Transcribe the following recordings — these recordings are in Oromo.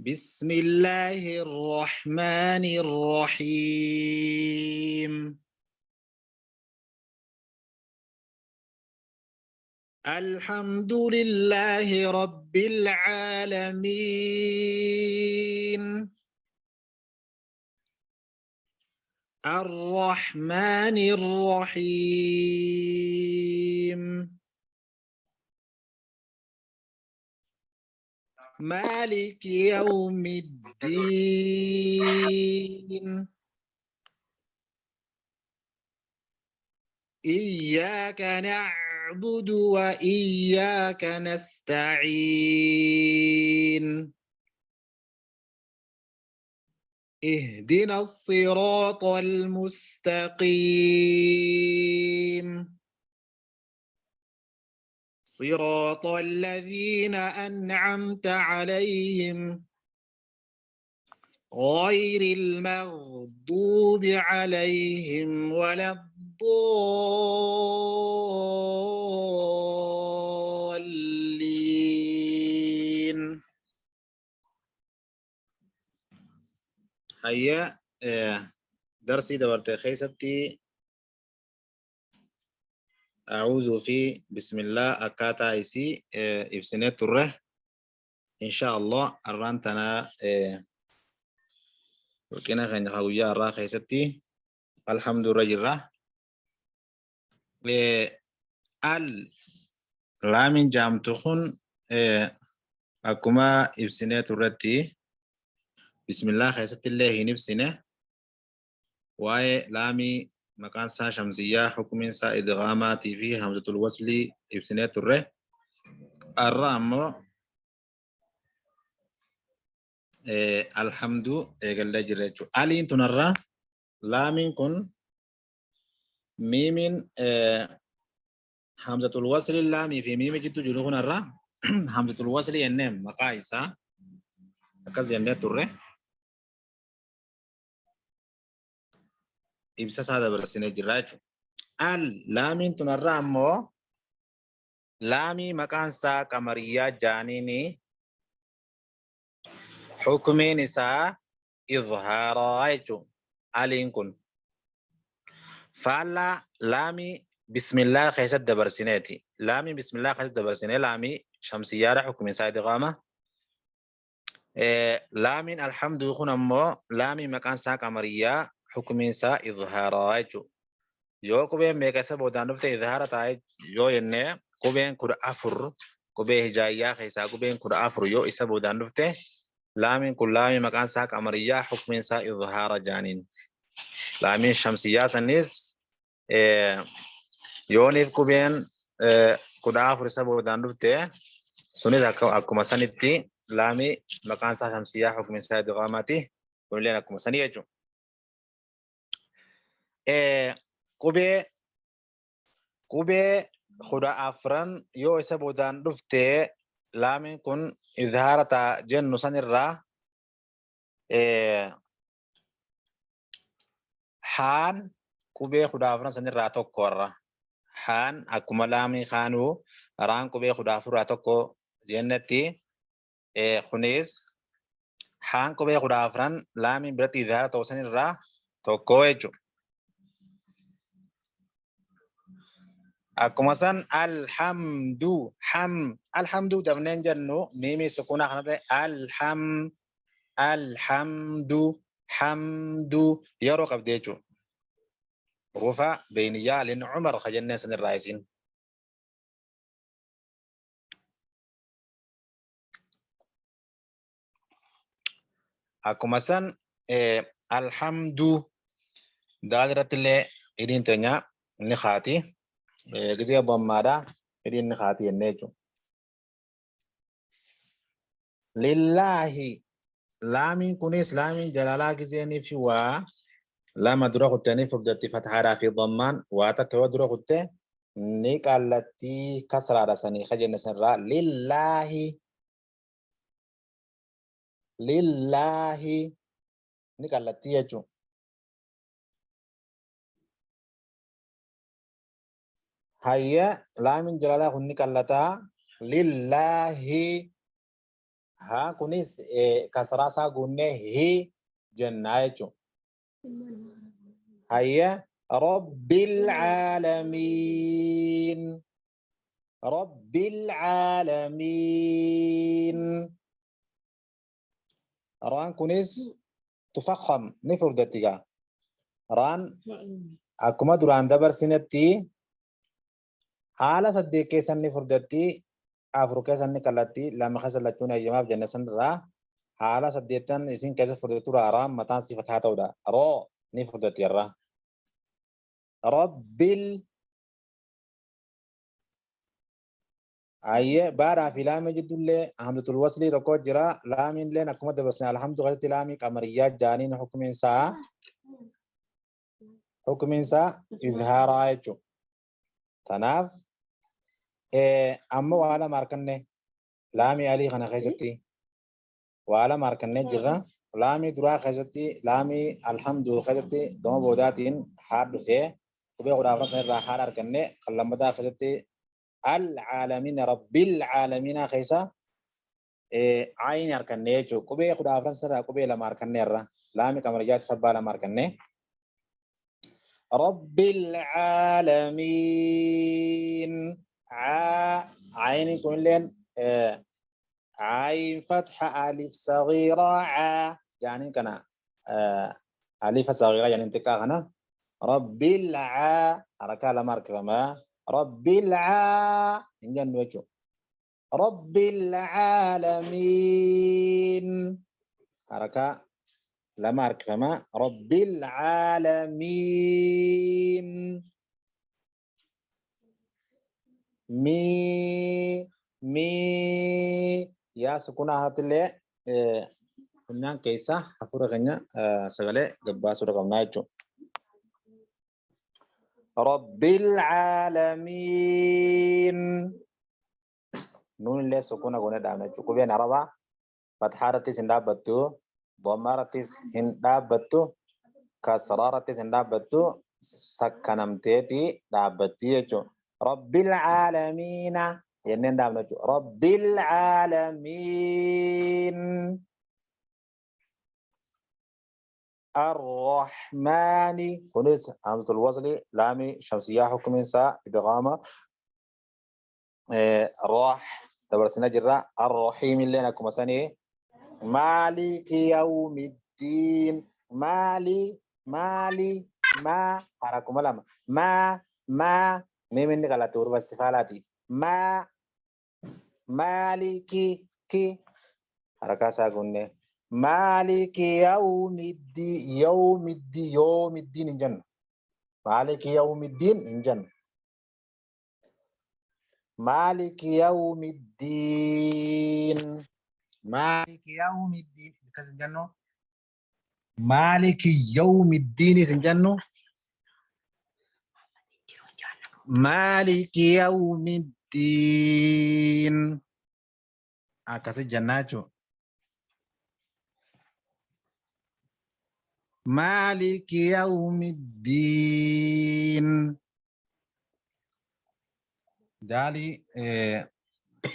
بسم الله الرحمن الرحيم. الحمد لله رب العالمين. الرحمن الرحيم. مالك يوم الدين. إياك نعبد وإياك نستعين. اهدنا الصراط المستقيم. صراط الذين أنعمت عليهم غير المغضوب عليهم ولا الضالين. هيا درسي دورت خيستي أعوذ في بسم الله أكاتا إسي إبسنة تره إن شاء الله أرانتنا وكنا خين خويا الرا خيستي الحمد لله ال لامن جام تخون أكما إبسنة ترتي بسم الله خيست الله نبسنة واي لامي مكان سا شمسية حكم سا إدغاماتي في همزة الوصل إبسنة تره الرام الحمد إيقال جريتشو ألين تنرى لامين كن ميمين همزة الوصل اللامي في ميم جدو جلوغن الرا همزة الوصل ينم مقايسة أكز ينم تره إبسا سادة برسنة جراجو ال لامين تنرى أمو لامي مكان سا قمرية جانيني حكمي نساء إظهارا ألين كن فعلا لامي بسم الله خيست دبرسناتي لامي بسم الله خيست دبرسنة لامي شمسية حكم سايد غامة لامين الحمد يكون أمو لامي مكان سا قمرية حكم سا إظهارا يو كوبين ميكاسا بودان دفت إظهارا تاي يو ينه كوبين كور أفر كوبين هجايا خيسا كوبين كور أفر يو إسا بودان دفت لامين كل لامي مكان سا قمرية حكم سا إظهارا جانين لامين شمسية سنيس يونيف كوبين كودا أفر إسا بودان دفت سنيس أكما سنتي لامي مكان سا شمسية حكم سا إدغاماتي كلنا أكما سنية جو قبي خدا أفرن يو إسا بودان دفت لامين كن إظهارة جن سنرا حان قبي خدا أفرن سنرا تكورا حان أكما لامي خانو ران قبي خدا أفرا تكو جنتي خنيس حان قبي خدا أفرن لامين برت إظهارة سنرا تكو أكما سن الحمد حم الحمد دفنين جنو ميمي سكونة خنرة الحم الحمد حمد يرو قبديجو رفع بينيا لأن عمر خجلنا سن الرئيسين أكما سن الحمد دادرة اللي إدين تنيا نخاتي غزي ضمادا إدين نخاتي النجو لله لامين كونيس لامين جلالا غزيني في وا لاما درا قتني فبدت فتحة في ضمان واتك درا قت نيك التي كسر رسني خجل سنرا لله لله نيك التي يجو هيا لامين جلالا هنيك اللتا لله Haa kunis kasraa isaa guunnee hi jennaa jechuudha. Hayya Rabbil caalamiin. Rabbil caalamiin. Raan kunis tufakham ni furdatti gaa. Raan akkuma duraan dabarsinetti haala 8 keessan ni furdatti, 4 keessan ni kallattii, 2 keessa lachuun eeyyamaaf jenne sanirraa haala 8 isin keessa furdattu raan mataan sifataa ta'udha. Roo ni furdatti irraa. Rabbil ayyee baadhaa fi laamii jiddullee hamzatul waslii tokko jira. Laamiin illeen akkuma dabarsine alhamdu keessatti laamii qamariyyaa jaaniin hukumiinsaa izhaaraa jechuudha. Tanaaf amma waa lama harkanne laamii alii kana keessatti waa lama harkannee jirra. Laamii duraa keessatti laamii alhamdu keessatti gama boodaatiin haa dhufee qubee 14 sanirraa haadha arganne kan lammataa keessatti al-caalamiina rabbil caalamiina keessa ayni harkanne jechuudha. Qubee 14 sanirraa qubee 2 harkanneerra. Laamii qamariyyaatti sabbaa 2 harkanne. Rabbil caalamiin. Ayni kunilleen ayin fatha alif sagiira caa jaaniin kana alifa sagiira jaaniin xiqqaa kana. Rabbil caa harakaa 2 harkifamaa. Rabbil caa hin jennu jechuudha. Rabbil caalamiin harakaa 2 harkifamaa. Rabbil caalamiin. Mii mii yaa sukunaa kanatti illee funyaan keessa hafuura keenya sagalee gabbaasuu qabnaa jechuudha. Rabbil caalamiin. Nuun illee sukuna goonee dhaabna jechuudha. Qubeen Arabaa fathaa irrattis hin dhaabbattu, dhammaa irrattis hin dhaabbattu, kasraa irrattis hin dhaabbattu, sakkanamteeti dhaabbatti jechuudha. Rabbil caalamiina jenneen dhaabna jechuudha. Rabbil caalamiin. Arrahmaani kunis hamzatul wasli laamii shamsiyyaa hukumiinsaa idgaama rah dabarsina jirra. Arrahiim illeen akkuma sanii. Maaliki yawmiddiin maali maali maa harakuma 2 maa maa miim inni qalatti hurufa istifaalaati. Maa maaliki ki harakaa isaa guunnee maaliki yawmiddii yawmiddii yawmiddiin hin jennu. Maaliki yawmiddiin hin jennu. Maaliki yawmiddiin. Maaliki yawmiddiin akkas hin jennu. Maaliki yawmiddiinis hin jennu. Maaliki yawmiddiin. Akkasi jennaa jechuudha. Maaliki yawmiddiin. Daalii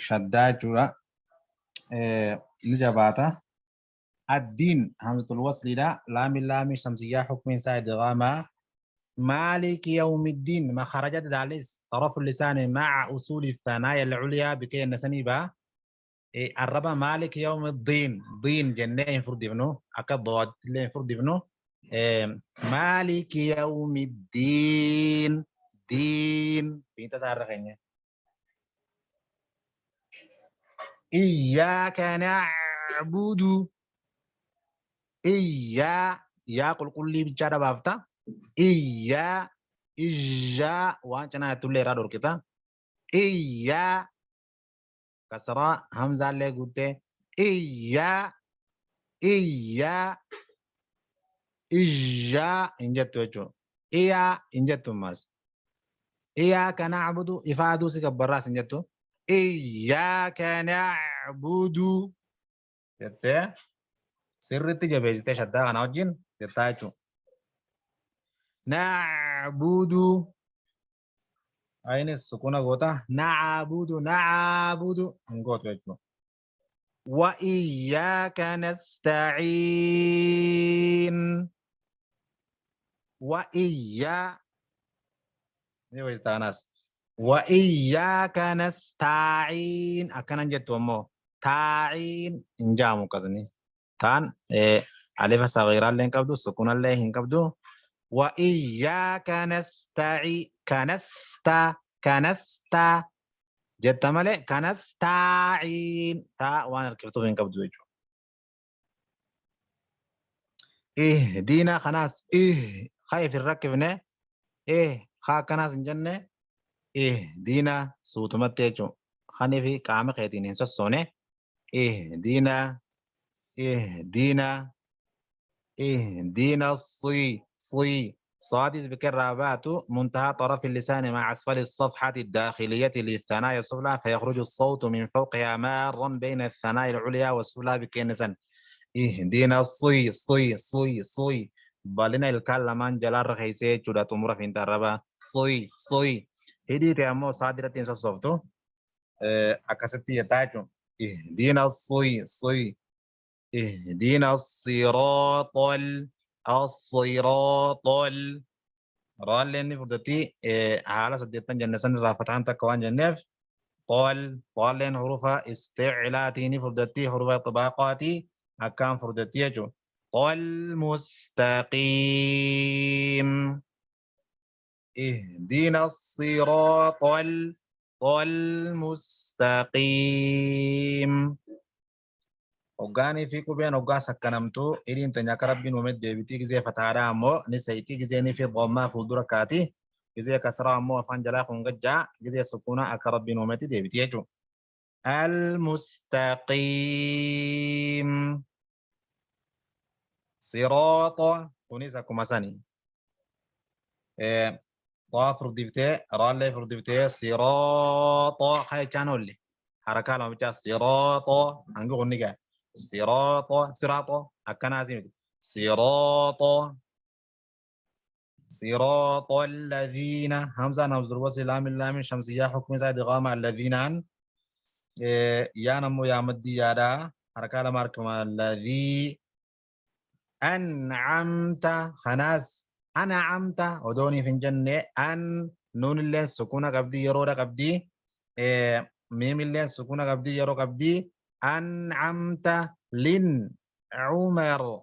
shaddaa jechuudha. Ni jabaata. Addiin hamzatul wasliidha. Laamiin laamii shamsiyyaa hukmiin isaa idghaamaa. مالك يوم الدين ما خرجت دالس طرف اللسان مع أصول الثنايا العليا بكي النسني با الربا مالك يوم الدين دين جنة ينفرد ابنه أكد ضاد اللي ينفرد ابنه مالك يوم الدين دين في تسارخين إياك نعبد إيا يا قل قل لي بجارة بافتا إيا إجا وانشنا تولي رادور كتا إيا كسرة همزة اللي قلت إيا إيا إجا إنجت وجو إيا إنجت ماس إياك نعبد إفادو سكبراس إنجتو إياك نعبد جت سرتي جبهتي شدا أنا وجين جتاچو نعبد أين السكون غوتا نعبد نعبد نغوت وجو وإياك نستعين. وإيا ناس وإياك نستعين أكن جت أمو تاعين إن جامو كزني تان ألف صغيرة اللي قبضو سكون اللي قبضو. وإياك نستعين كنستا كنستا جت مالي كنستعين تا وانا ركبتو فين قبضو يجو. اهدينا خلاص إيه خايف الركبنا إيه خا كناس جنة اهدينا صوت متيجو خاني في قام خيتين سسونه اهدينا اهدينا اهدينا الصي صي صاد بكرابات منتهى طرف اللسان مع أسفل الصفحة الداخلية للثنايا السفلى فيخرج الصوت من فوقها مارا بين الثنايا العليا والسفلى بكنسا. اهدنا الصي صي صي صي balina ilkaan lamaan jalaarra keessee jechuudha xumura fiinxaarrabaa صي صي hidhii ta'e ammoo sa'aatii hin sossooftu akkasitti jettaa jechuudha. اهدنا الصي صي اهدنا الصراط الصراط raalleen ni furdatti haala saddeettan jenne san irraa fataan takka waan jenneef طال طالleen hurufa isticlaatii ni furdatti hurufa xibaaqaatii akkaan furdatti jechuudha. المستقيم اهدنا الصراط المستقيم. Hoggaanii fi qubeen hoggaa sakkanamtu hidhiin teenya akka rabbiin uume deebitii gizee fataadhaa ammoo ni sayitii gizee fi dhammaa fuuldura kaati gizee kasraa ammoo afaan jalaa kun gajjaa gizee sukuunaa akka rabbiin uumetti deebitii jechuudha. المستقيم صراط kunis akkuma sani طا furdiftee raallee furdiftee siraaxa jechaan oolle harakaa lama bichaa siraaxa hanga kun ni ga'a. صراط صراط akkanaas miti صراط صراط الذين همزة همزة الوصل لام لام شمسية حكم زائد إدغام الذين عن يا نمو يا مدي يا دا حركة لما ركما الذي أنعمت خلاص أنعمت ودوني في الجنة أن نون اللي سكونة قبدي يرو قبدي ميم اللي سكونة قبدي يرو قبدي أنعمت لين عمر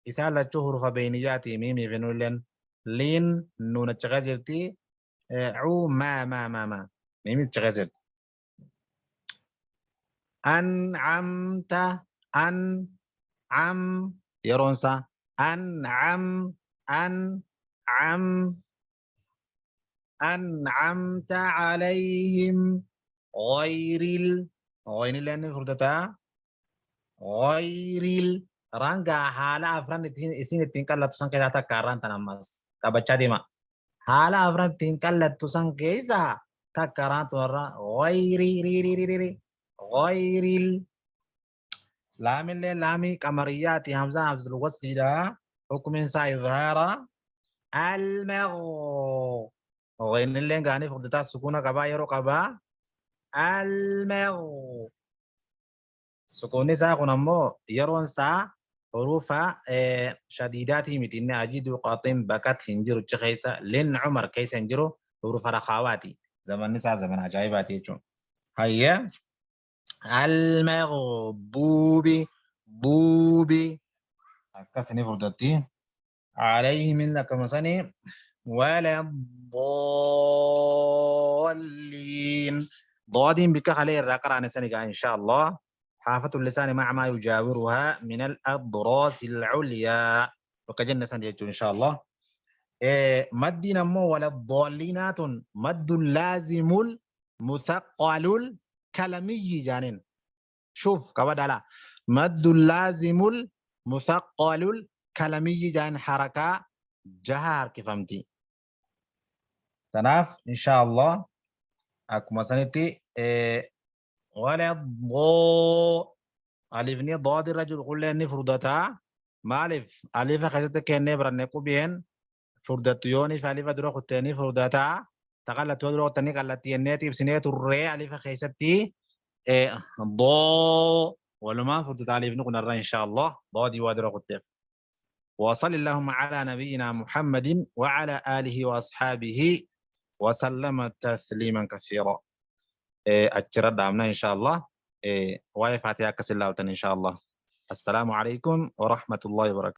إسالة حروف بينياتي ميمي في نون لين لين نون تغزرتي عو ما ما ما ما ميمي تغزرت أنعمت أن عم يرونسا أنعم أنعم أنعمت عليهم غير ال غين اللي فردتا غير ال رانغا حالة أفران إسين ittiin qallattu san keessaa takka har'aan tan ammas qabachaa deema. Haala afran ittiin qallattu san keessaa takka har'aan tunarra غير ri ri ri ri غير ال laamillee laamii qamariyaati hamzaa hamzatul wasliidha hukumin isaa izhaara المغ غين illee gaanii furdataa sukuuna qabaa yeroo qabaa المغ sukuunni isaa kun ammoo yeroon isaa hurufa shadiidaatii miti inni ajidu qaxin bakat hin jiru achi keessa lin cumar keessa hin jiru hurufa rakaawaati zamanni isaa zamana ajaa'ibaati jechuudha. Hayya المغضوب ضوب akkasini furdatti عليهم akkuma sani ولا الضالين ضادين بك عليه الرقر سنة إن شاء الله. حافة اللسان مع ما يجاورها من الأضراس العليا وكجنة سنة إن شاء الله. مد نمو ولا الضالينات مد لازم المثقل الكلمي جانين شوف كبدلا مد لازم المثقل الكلمي جان حركة جهار كفهمتي تناف إن شاء الله. akkuma sanitti wala dhoo alifni dood irra jiru qullee ni furdataa maaliif alifa keessatti kennee baranne qubeen furdattu yooniif alifa dura kuttee ni furdataa taqallattu yoo dura kuttanii qallattii jennee ibsinee turree alifa keessatti dhoo Walumaan furtu taaliifni kun irra insha Allah doodii waa dura kutteef. وصل اللهم على نبينا محمد وعلى آله وأصحابه وسلم تسليما كثيرا. أجرى دامنا إن شاء الله. واي فاتحة كسلاوتن إن شاء الله. السلام عليكم ورحمة الله وبركاته.